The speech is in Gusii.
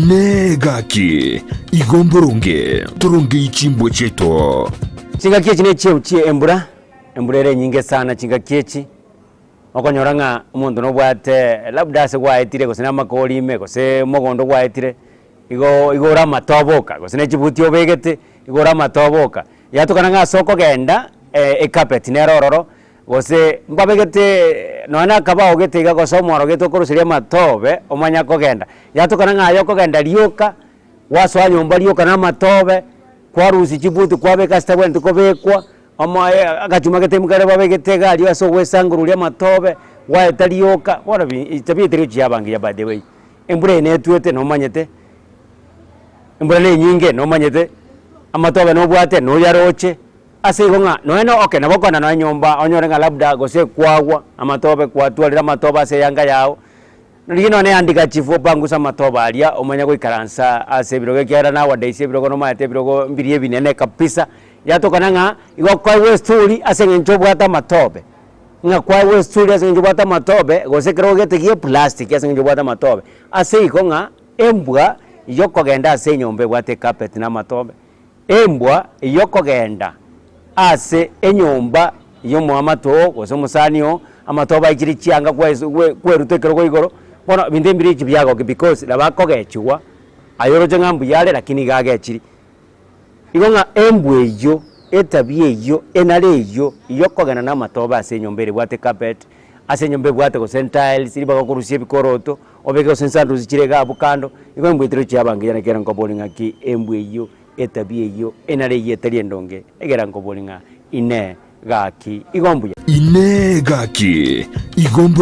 Inee gaki, igo mboronge torongei chimbwa chiaito? Chingaki echi nechieuchie embura, embura ere enyinge sana chingaki echi, okonyora ng'a omonto nobwate labda ase gwaetire gose na amakori ime gose mogondo gwaetire, igo igo ore amatobe oka, gose ne chibuti obegete, igo ore amatobe oka. Yatokana ng'a ase okogenda ecarpet nere ororo, Gose mbabegete nonya na akabao gete iga gose omoro gete okoruseria amatobe omanye kogenda. Yatokana ng'a aye okogenda rioka, gwasoa nyomba rioka na amatobe, kwarusia chibuti kwabeka ase chitabwenereti kobekwa, omoe agachuma gete kare babegete iga aria ase ogoesangururia amatobe, gwaeta rioka, bono bi etabia etari gochia yaba engiya by the way. Embura eye netwete nomanyete, embura na enyinge nomanyete, amatobe nobwate noyaroche. Ase igo ng'a nonya na okay nabo okogenda nonya nyomba onyore ng'a labda gose kwagwa amatobe kwatwarire amatobe ase eyanga yago, rigia nonya na ehandkerchief opanguse amatobe aria omanye goikaransa ase ebirogo ekiagera nowadays ebirogo nomanyete ebirogo mbiria ebinene kabisa, yatokana ng'a igo okoegwa estory ase eng'encho obwate amatobe, ng'a kwaegwa estory ase eng'encho obwate amatobe gose ekerogo gete gia eplastic ase eng'encho obwate amatobe. Ase igo ng'a embwa yokogenda ase enyomba ebwate ecarpet na amatobe. Embwa y'okogenda ase enyomba y'omoamate oo, gose omosani oo, amatobe aichire chianga kwaesu kweruta ekerogo igoro, bono ebinto ebi mbire biagokia because nabo akogechigwa, aye oroche ng'a mbuya are lakini iga agechiri. Igo ng'a embwa eyio, etabia eyio, enare eyio yokogenda na amatobe ase enyomba ere ebwate carpet, ase enyomba ebwate gose tiles, ribaga okorusia ebikoroto, obeke gose sandals chire iga abwo kando, igo embwa etari gochia yaba ngiya naki ekero nkobori ng'aki embwa eyio, etabia eyio, enare eyio etari endonge, egera nkobori ng'a inee gaki igo mbuya. Inee gaki, igo mboronge.